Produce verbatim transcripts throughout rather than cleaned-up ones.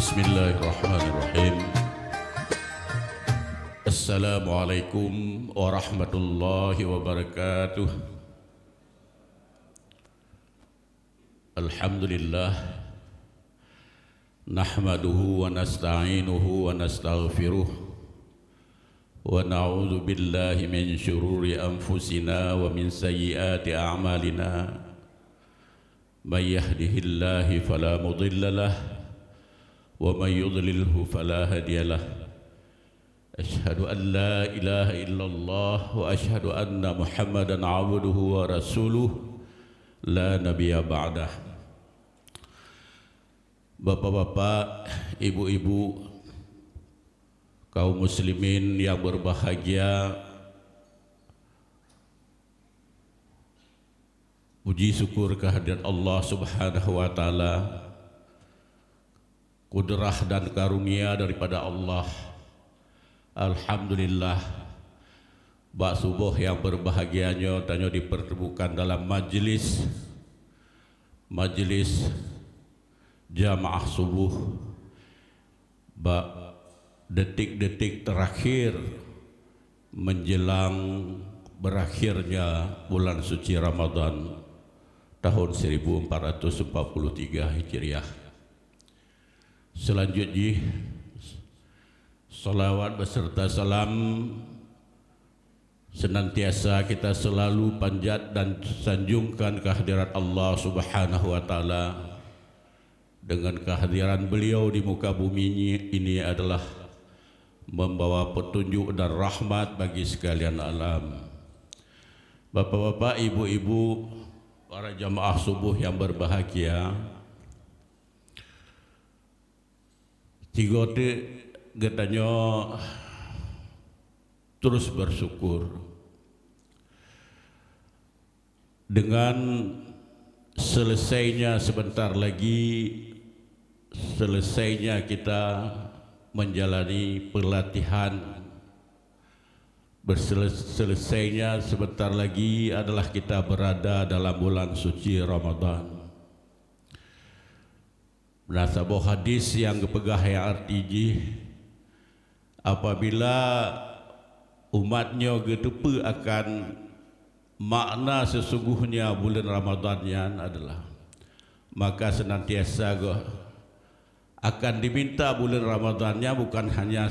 Bismillahirrahmanirrahim. Assalamualaikum warahmatullahi wabarakatuh. Alhamdulillah. Nahmaduhu wa nasta'inuhu wa nastaghfiruh. Wa na'udzu billahi min syururi anfusina wa min sayyiati a'malina. May yahdihillahu fala mudilla lah, wa may yudlilhu fala hadiya lah. Asyhadu an la ilaha illallah wa asyhadu anna Muhammadan abduhu wa rasuluh, la nabiyya ba'dah. Bapak-bapak, ibu-ibu, kaum muslimin yang berbahagia, puji syukur kehadirat Allah Subhanahu wa Ta'ala, kudrah dan karunia daripada Allah. Alhamdulillah, bak suboh yang berbahagia nyoe tanyoe dipertemukan dalam majlis, majlis jamaah subuh bak detik-detik terakhir menjelang berakhirnya bulan suci Ramadan tahun seribu empat ratus empat puluh tiga Hijriah. Selanjut jih, salawat beserta salam senantiasa kita selalu panjat dan sanjungkan kehadirat Allah Subhanahu wa Ta'ala. Dengan kehadiran beliau di muka bumi ini, ini adalah membawa petunjuk dan rahmat bagi sekalian alam. Bapak-bapak, ibu-ibu, para jamaah subuh yang berbahagia, tiga teuk geutanyoe terus bersyukur dengan selesainya sebentar lagi, selesainya kita menjalani pelatihan, bersele-, selesainya sebentar lagi adalah kita berada dalam bulan suci Ramadan. Na saboh hadis nyang geupeugah nyang arti jih, apabila umat nyoe geuteupeue akan makna sesungguhnya buleuen Ramadhan nyan adalah, maka senantiasa geuh akan diminta buleuen Ramadhan nyan bukan hanya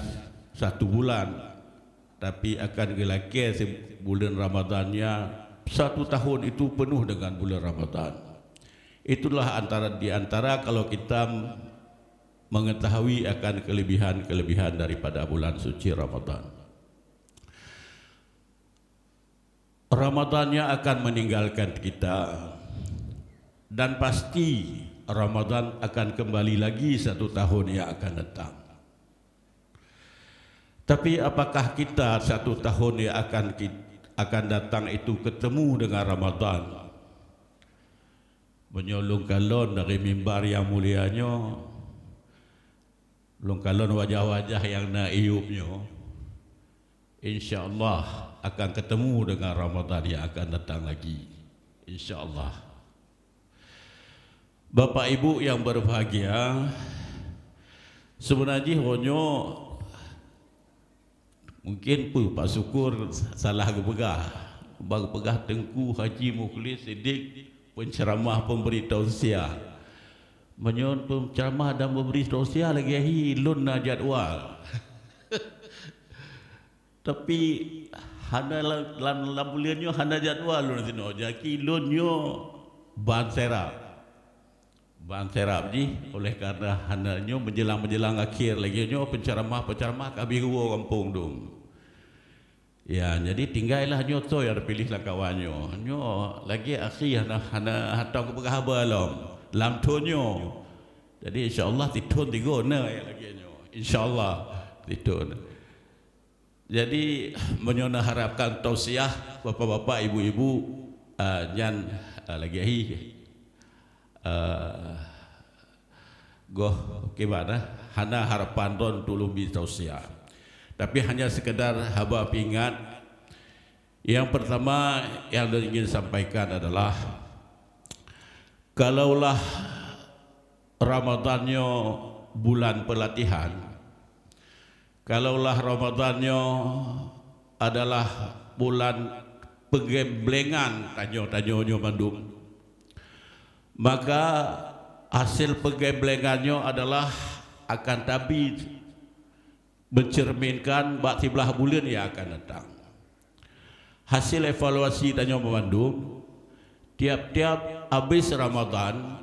satu bulan, tapi akan geulakée si buleuen Ramadhan nyan satu tahun itu penuh dengan buleuen Ramadhan. Itulah antara, di antara kalau kita mengetahui akan kelebihan-kelebihan daripada bulan suci Ramadhan. Ramadhan nyan akan meninggalkan kita, dan pasti Ramadhan akan kembali lagi satu tahun yang akan datang. Tapi apakah kita satu tahun yang akan ki-, akan datang itu ketemu dengan Ramadhan? Meunyoe lôn kalon dari mimbar nyang mulia nyoe, lôn kalon wajah-wajah nyang na iyup nyoe, insya Allah akan ketemu dengan Ramadhan yang akan datang lagi. Insya Allah. Bapak Ibu yang berbahagia, sebenarnya jih uroe nyoe mungkin peue Pak Syukur salah geupeugah. Bak geupeugah Teungku Haji Mukhlis Siddiq, penceramah pemberi tausiah. Meunyoe penceramah dan pemberi tausiah lagée hi lôn na jadwal. Tapi hana lam, lam, lam buleuen nyoe hana jadwal lôn sinoe. Jadi lôn nyoe ban serap. Ban serap jih, oleh karena hana nyoe menjelang-menjelang akhir lagée nyoe penceramah-penceramah ka habéh geuwoe gampông dum. Ya, jadi tinggailah nyoe soe nyang teupiléh lam kawan nyoe. Nyoe lagée akhé hana, hana, hana tong geupeugah haba lom lam thon nyoe. Jadi insya Allah sithon tiga na nyang lagée nyoe. Insya Allah sithon. Jadi, meunyoe neuharapkan tausiah bapak-bapak, ibu-ibu, ah, nyan, ah, lagée hi, ah, goh kiban, ah, hana harapan droen tulông bi tausiah. Tapi hanya sekedar haba peuingat, nyang pertama nyang lôn ingin sampaikan adalah, kalaulah Ramadhan nyoe bulan peulatihan. Kalaulah Ramadhan nyoe adalah bulan peugemblengan tanyoe-tanyoe nyoe mandum, maka hasil peugemblengan nyoe adalah akan tabi mencerminkan bak siblaih buleuen nyang akan datang. Hasil evaluasi tanyoe meumandum, tiap-tiap habéh Ramadhan,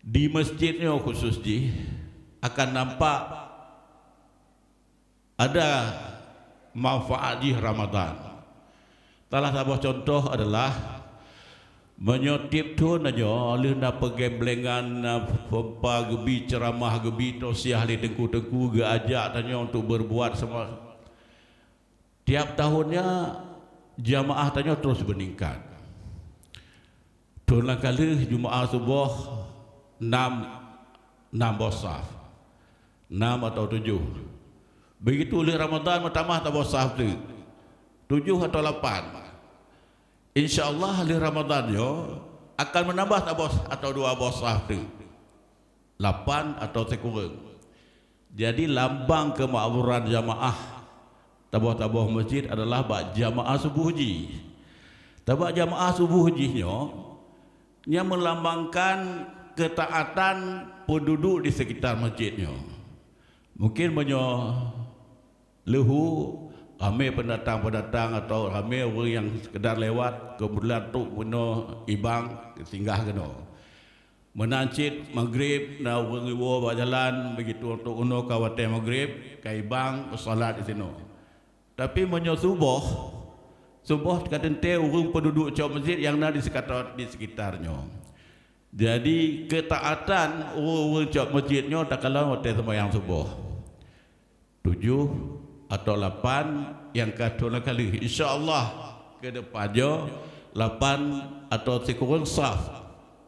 di masjid nyoe khusus jih akan nampak ada manfaat jih Ramadhan. Salah saboh contoh adalah meunyoe tiep thon tanyoe lheueh na peugemblengan, na pompa geubi, ceuramah geubi, tausiah lé teungku-teungku geuajak tanyoe untuk berbuat sama. Tiap tahunnya jamaah tanyoe terus meningkat. Thon nyang ka lheueh Jumaat suboh nam, nam boh saf. Nam atau tujoh. Begitu lheueh Ramadhan meutamah saboh saf teuk. Tujoh atau lapan. Insya Allah lheueh Ramadhan nyoe akan meunambah saboh atau dua boh saf teuk. Lapan atau sikureueng. Jadi lambang keumakmuran jamaah saboh-saboh masjid adalah bak jamaah suboh jih. Sabab jamaah suboh jih nyoe, nyan meulambangkan keutaatan peunduduek di sekitar masjid nyoe. Mungkin meunyoe leuhô ramé peundatang-peundatang atau ramé ureuëng nyang sekedar lewat, keumudian trok meunoe ibang singgah keunoe. Meunan cit maghrib na ureuëng iwoe bak jalan, begitu trok unoe ka watée maghrib, ka ibang salat di sinoe. Tapi meunyoe suboh, suboh ka teuntée ureuëng peunduduek cok masjid nyang na di sekitar, di sekitar nyoe. Jadi keutaatan ureuëng-ureuëng cok masjid nyoe takalon watée seumayang suboh. Tujoh atau lapan nyang ka thon ka lheueh. Insya Allah ke depan nyoe lapan atau sikureueng saf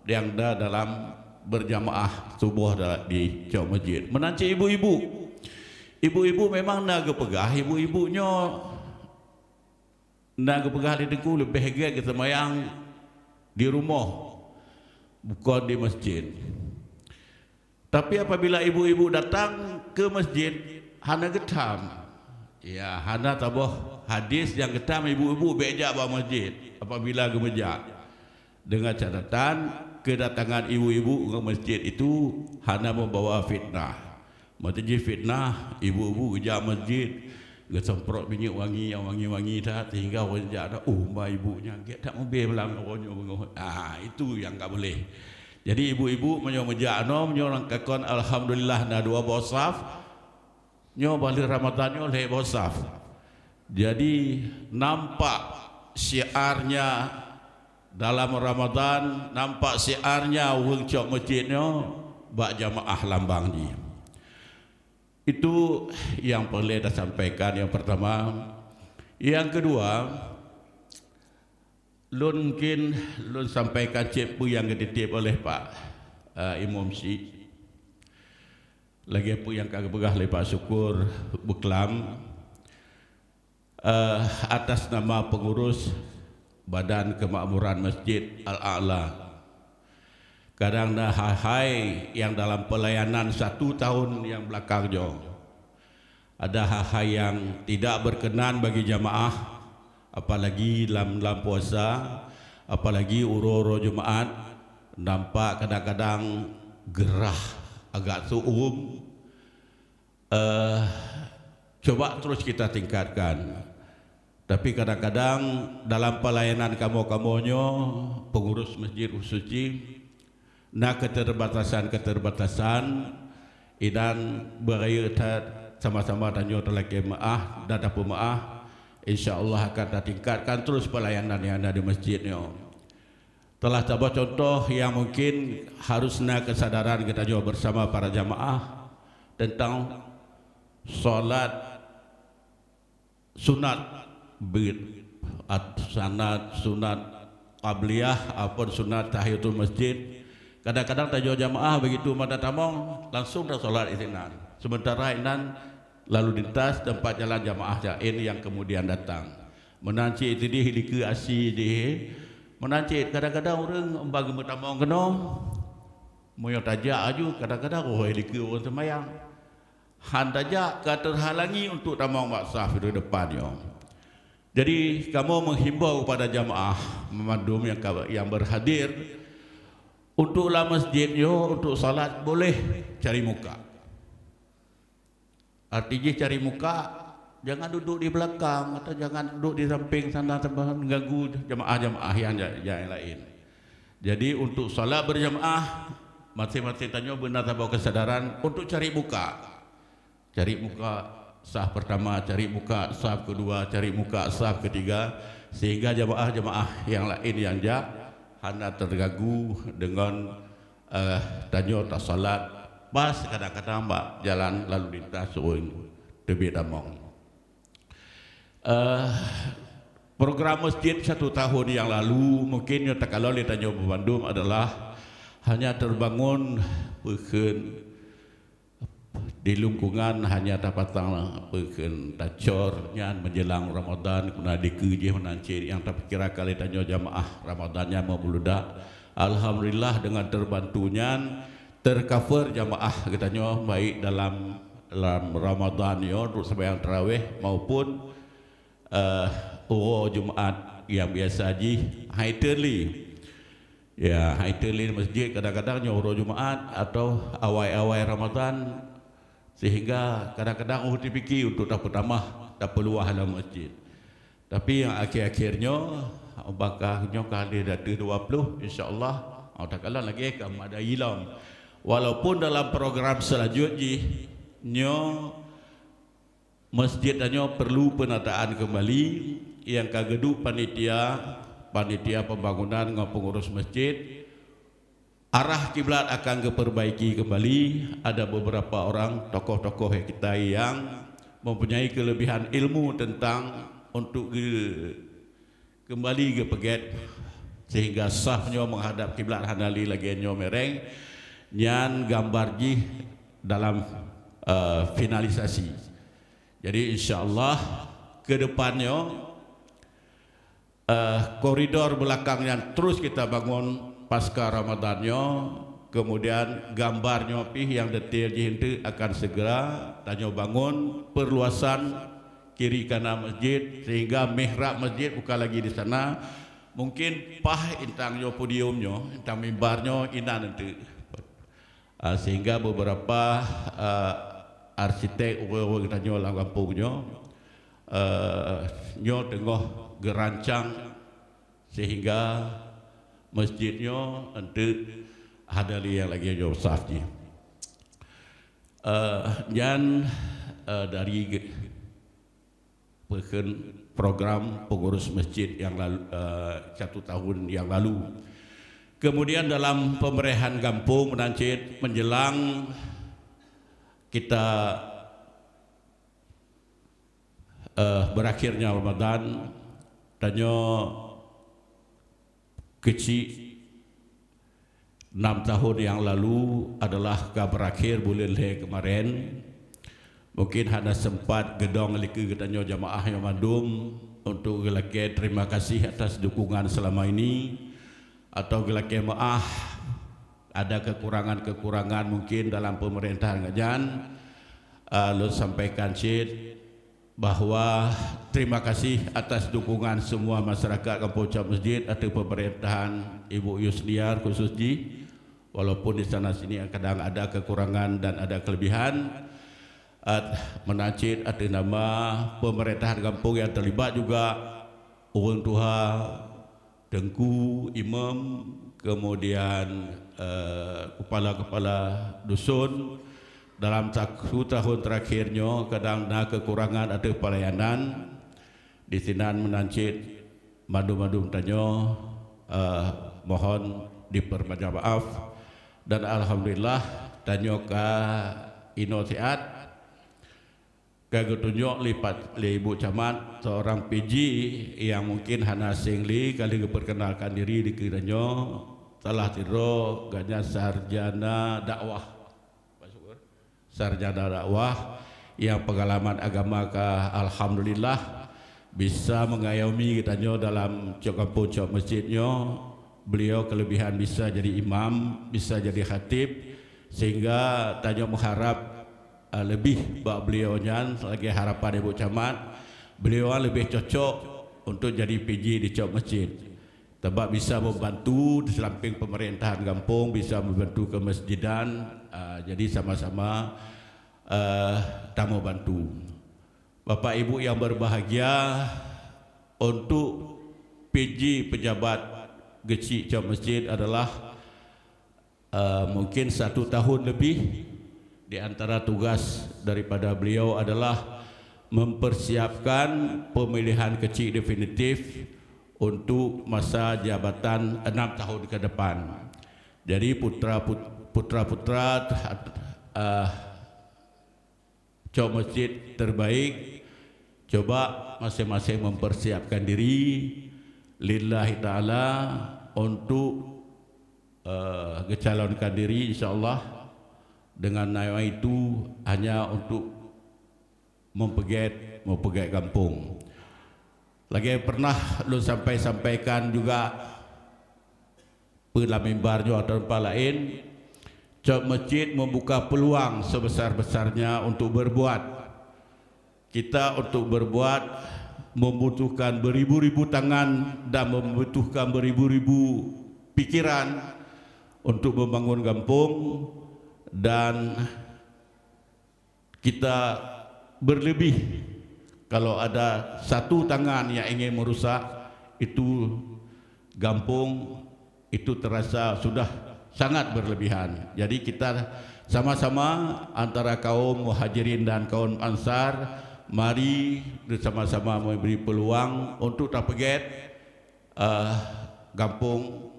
nyang da dalam berjamaah suboh da-, di cok masjid. Meunan cit ibu-ibu. Ibu-ibu memang na geupeugah, ibu-ibu nyoe na geupeugah lé teungku leubeh gét geuseumayang di rumoh, bukon di masjid. Tapi apabila ibu-ibu datang ke masjid, hana geutam. Ya, hana saboh hadis nyang geutam ibu-ibu bék jak bak masjid apabila geumeujak. Dengan catatan, kedatangan ibu-ibu ke masjid itu hana membawa fitnah. Meunyoe jih fitnah, ibu-ibu geujak masjid, geusemprot minyeuk wangi nyang wangi-wangi that, sehingga ureuëng jak na, "Oh, ma ibu nyan gét that mubé blang uroe nyoe beungoh." Ah, itu nyang ka boleh. Jadi ibu-ibu meunyoe meujak anoe, meunyoe ureuëng kakon alhamdulillah na dua boh saf, nyoe bak lheueh Ramadhan nyoe lhée boh saf. Jadi nampak syiarnya dalam Ramadhan, nampak syiarnya ureuëng cok masjid nyoe bak jamaah lambang jih. Itu yang peureulée tasampaikan yang pertama. Yang kedua, lôn mungkin lôn sampaikan cit peue nyang geutitip oleh Pak, eh, Imum Syik. Lagée peue nyang ka geupeugah lé Pak Syukur Beuklam, eh, atas nama pengurus Badan Kemakmuran Masjid Al-A'la. Kadang na hai-hai nyang dalam pelayanan satu tahun nyang belakang nyoe, ada hai-hai nyang tidak berkenan bagi jamaah, apalagi lam, lam puasa, apalagi uroe-uroe Jumaat, nampak kadang-kadang geurah agak su'um. Eh, coba terus kita tingkatkan. Tapi kadang-kadang dalam pelayanan kamoe-kamoe nyoe, pengurus masjid khusus jih, na keterbatasan-keterbatasan, inan beurayeuk that sama-sama tanyoe talakée meu'ah dan tapeumeu'ah, insya Allah akan tatingkatkan terus pelayanan nyang na di masjid nyoe. Salah saboh contoh nyang mungkin harus na kesadaran geutanyoe bersama para jamaah tentang salat sunat beuet, at-, sanat sunat qabliyah ataupun sunat tahiyatul masjid. Kadang-kadang tanyoe jamaah begitu mata tamong langsung tasalat di sinan. Sementara inan lalu lintas teumpat jalan jamaah laén nyang kemudian datang. Meunan cit sideh dikeue asi jih. Meunan cit kadang-kadang ureuëng ban geumeutamong keunoe, Meunyoe tajak aju, kadang-kadang roh likeu ureuëng seumayang. Han tajak ka terhalangi untuk tamong bak saf di depan nyoe. Jadi, kamoe menghimbau kepada jamaah mandum yang ka, yang berhadir, untuk lam masjid nyoe, untuk salat boleh cari muka. Arti jih cari muka, jangan duduk di belakang atau jangan duduk di samping sana, sebab mengganggu jamaah-jamaah yang, yang lain. Jadi, untuk salat berjamaah, masing-masing tanyoe beuna saboh kesadaran untuk cari muka. Cari muka saf pertama, cari muka saf kedua, cari muka saf ketiga, sehingga jamaah-jamaah yang lain yang jak hana terganggu dengan, eh, tanyoe tasalat pas kadang-kadang bak jalan lalu lintas ureuëng teubiet tamong. Eh, program masjid satu tahun yang lalu, mungkin nyang takalon lé tanyoe bandum adalah hanya terbangun peukheun di lingkungan, hanya tapasang peukheun tacor nyan menjelang Ramadan, kemudian dikeue jih meunan cit nyang tapikirakan lé tanyoe jamaah Ramadan nyan meubludak. Alhamdulillah, dengan terbantu nyan, tercover jamaah geutanyoe baik dalam, dalam Ramadan nyoe untuk sembahyang tarawih maupun, eh, uroe Jumaat yang biasa jih hai teun lé. Ya, hai teun lé masjid kadang-kadang nyoe uroe Jumaat atau awai-awai Ramadan, sehingga kadang-kadang oh teupike untuk tapeutamah, tapeuluah lam masjid. Tapi nyang akhir-akhir nyoe, baka nyoe ka lheueh dua puluh, insya-Allah, oh, takalon lagée ka meudai lom. Walaupun dalam program selanjut jih, nyoe masjid tanyoe perlu penataan kembali, nyang ka geuduek panitia, panitia pembangunan ngon pengurus masjid. Arah kiblat akan geuperbaiki kembali. Ada beberapa orang tokoh-tokoh kita yang mempunyai kelebihan ilmu tentang untuk ge-, kembali geupeugét sehingga saf nyoe menghadap kiblat hana lé lagée nyoe mireng. Nyan gambar jih dalam, eh, finalisasi. Jadi, insya-Allah, ke depan nyoe, eh, koridor belakang nyan terus kita bangun pasca Ramadan nyoe, kemudian gambar nyoe pih nyang detail jih enteuk akan segera tanyoe bangun perluasan kiri kanan masjid, sehingga mihrab masjid bukan lagi di sana, mungkin paih intang nyoe podium nyoe, intang mimbar nyoe inan enteuk. Ah, sehingga beberapa, ah, arsitek ureuëng-ureuëng geutanyoe lam gampông nyoe, eh, nyoe teungoh geurancang sehingga masjid nyoe enteuk hana lé nyang lagée nyoe saf jih. Eh, nyan, eh, dari ge-, peukheun program pengurus masjid yang lalu, eh, satu tahun yang lalu. Kemudian dalam pemerahan gampông meunan cit menjelang kita, eh, berakhirnya Ramadan, tanyoe keuchik enam tahun nyang lalu adalah ka berakhir buleuen lhée keumaren. Mungkin hana sempat geudong likeu geutanyoe jamaah nyang mandum untuk geulakée terima kasih atas dukungan selama ini atau geulakée meuáh ada kekurangan-kekurangan mungkin dalam pemerintahan ngajan. Ah, lôn sampaikan cit bahwa terima kasih atas dukungan semua masyarakat Kampung Cot Masjid atau pemerintahan Ibu Yusniar khusus jih, walaupun di sana sini kadang ada kekurangan dan ada kelebihan. At, meunan cit ateueh nama pemerintahan gampông yang terlibat juga, ureuëng tuha, teungku, imam, kemudian, eh, kepala-kepala dusun. Dalam satu tahun terakhir nyoe kadang na kekurangan ateueh pelayanan. Di sinan meunan cit mandum-mandum tanyoe, eh, mohon diperbanyak maaf. Dan alhamdulillah tanyoe ka inoe siat. Ka geutunjok lé pat-, lé Ibu Camat seorang P J yang mungkin hana asing lé, ka lheueh geuperkenalkan diri di keutanyoe, salah sidroe gobnyan sarjana dakwah. Sarjana dakwah yang pengalaman agama ka alhamdulillah bisa mengayomi geutanyoe dalam cok gampông cok masjid nyoe. Beliau kelebihan bisa jadi imam, bisa jadi khatib, sehingga tanyoe mengharap, eh, lebih bak beliau nyan. Lagèe harapan Ibu Camat, beliau lebih cocok untuk jadi P J di Cok Masjid. Sebab bisa membantu di samping pemerintahan gampông, bisa membantu kemasjidan, eh, jadi sama-sama, eh, tamu bantu. Bapak Ibu yang berbahagia, untuk P J pejabat geuchik Cok Masjid adalah, eh, mungkin satu tahun lebih, di antara tugas daripada beliau adalah mempersiapkan pemilihan geuchik definitif untuk masa jabatan enam tahun ke depan. Jadi putra-put-, putra-putra, eh, Cok Masjid terbaik, coba masing-masing mempersiapkan diri lillahi ta'ala untuk, eh, geucalonkan diri, insya Allah. Dengan niat itu hanya untuk mempeugèt, mempeugèt gampông. Lagèe pernah lôn sampai-sampaikan juga, peue lam mimbar nyoe atau teumpat laén, Cok Masjid membuka peluang sebesar-besarnya untuk berbuat. Kita untuk berbuat membutuhkan beribu-ribu tangan dan membutuhkan beribu-ribu pikiran untuk membangun gampông, dan kita berlebih kalau ada satu tangan yang ingin merusak, itu gampông itu terasa sudah sangat berlebihan. Jadi kita sama-sama antara kaum Muhajirin dan kaum Ansar, mari bersama-sama memberi peluang untuk tapeugèt, eh, gampông.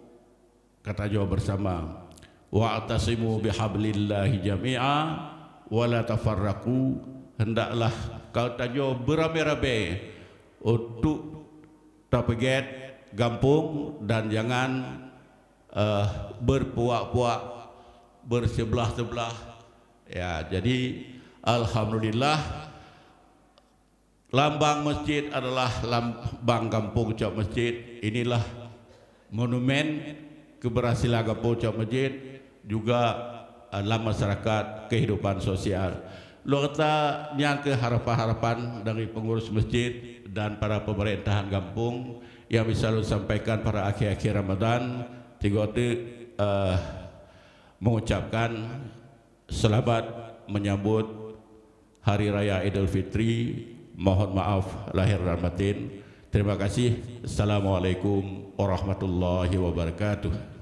Geutanyoe bersama, "Wa'tasimu bihablillahi jami'a wa la tafarraqu." Hendaklah geutanyoe beuramé-ramé untuk tapeugèt gampông dan jangan, eh, berpuak-puak, berseubelah-seubelah. Ya, jadi alhamdulillah, lambang masjid adalah lambang gampông Cok Masjid. Inilah monumen keberhasilan gampông Cok Masjid juga, eh, lam masyarakat kehidupan sosial. Lôn rasa nyan keuh harapan-harapan dari pengurus masjid dan para pemerintahan gampông yang bisa lôn sampaikan pada akhir-akhir Ramadan. Tiga tu, eh, mengucapkan selamat menyambut Hari Raya Idul Fitri. Mohon maaf lahir dan batin. Terima kasih. Assalamualaikum warahmatullahi wabarakatuh.